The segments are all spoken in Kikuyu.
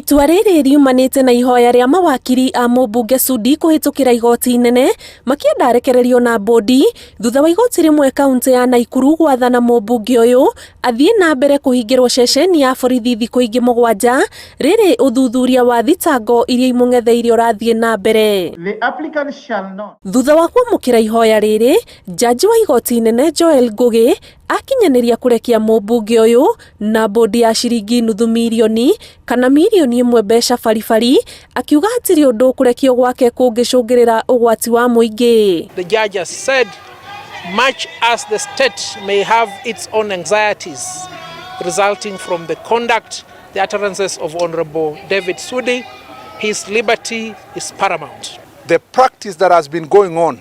Itua rĩrĩ riumanĩte na ihoya rĩa mawakiri a mũmbunge Sudi kũhĩtũkĩra igoti inene makĩenda arekererio na mbũndi thutha wa igoti rĩmwe kaunti ya Naikuru gwathana mũmbunge ũyũ athiĩ na mbere kũhingĩrwo ceceni ya borithi thikũ ingĩ 7 rĩrĩ ũthuthuria wa thitango iria imũng'etheire ũrathiĩ na mbere. The applicant shall not. Thutha wa kwamũkĩra ihoya rĩrĩ, njanji wa igoti inene Joel Ngũgĩ akinyanĩria kũrekia mũmbunge ũyũ na mbũndi ya ciringi nuthu mirioni kana mirioni 1 mbeca baribari, akiuga hatirĩ ũndũ kũrekio gwake kũngĩcũngĩrĩra ũgwati wa mũingĩ. The judge has said, much as the state may have its own anxieties resulting from the conduct, the utterances of Honorable David Sudi, his liberty is paramount. The practice that has been going on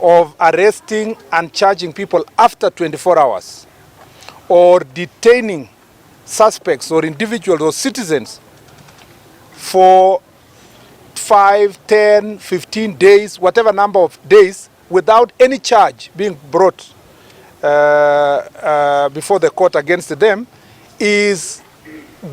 of arresting and charging people after 24 hours or detaining suspects or individuals or citizens for 5, 10, 15 days, whatever number of days, without any charge being brought before the court against them is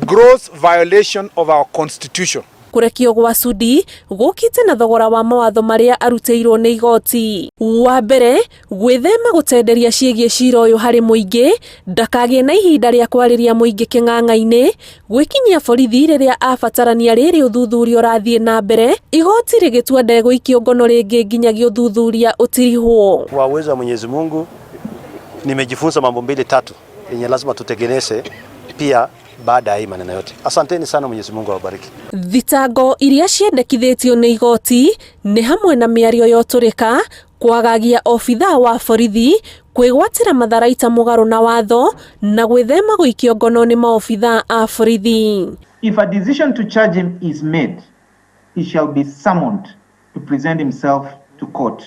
gross violation of our constitution. Kũrekio gwa Sudi gũkĩte na thogora wa mawatho marĩa arutĩirwo nĩ igoti. Wa mbere, gwĩthema gũtenderia ciĩgiĩ cira ũyũ harĩ mũingĩ, ndakagĩe na ihinda rĩa kwarĩria mũingĩ kĩng'ang'a-inĩ, gwĩkinyia borithi rĩrĩa abatarania rĩrĩ ũthuthuria ũrathiĩ na mbere, igoti rĩgĩtua ndegũikio ngono rĩngĩ nginyagia ũthuthuria ũtirihwo. Kwa uwezo wa Mwenyezi Mungu nimejifunza mambo mbili tatu yenye lazima tutengeneze pia baada ya hii maneno yote. Asanteni sana, Mwenyezi Mungu awabariki. Thitango iria ciendekithĩtio nĩ igoti nĩ hamwe na mĩario ya ũtũrĩka, kwagagia obithaa wa borithi, kwĩgwatĩra matharaita mũgarũ na watho na gwĩthema gũikio ngono nĩ maobithaa a borithi. If a decision to charge him is made, he shall be summoned to present himself to court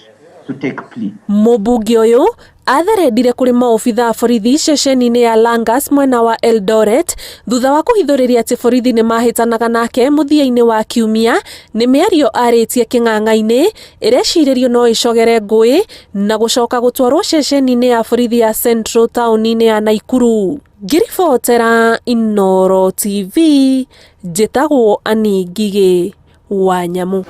to take plea. Mũmbunge ũyũ atherendire kũrĩ maobithaa a borithi ceceni-inĩ ya Langas mwena wa Eldoret thutha wa kũhithũrĩria atĩ borithi nĩ mahĩtanaga nake mũthia-inĩ wa kiumia nĩ mĩario arĩtie kĩng'ang'a-inĩ ĩrecirĩrio no ĩcogere ngũĩ na gũcoka gũtwarwo ceceni-inĩ ya borithi ya Central taũni-inĩ ya Naikuru. Ngĩribotera Inooro TV, njĩtagwo Annie Ngigĩ wa Nyamu.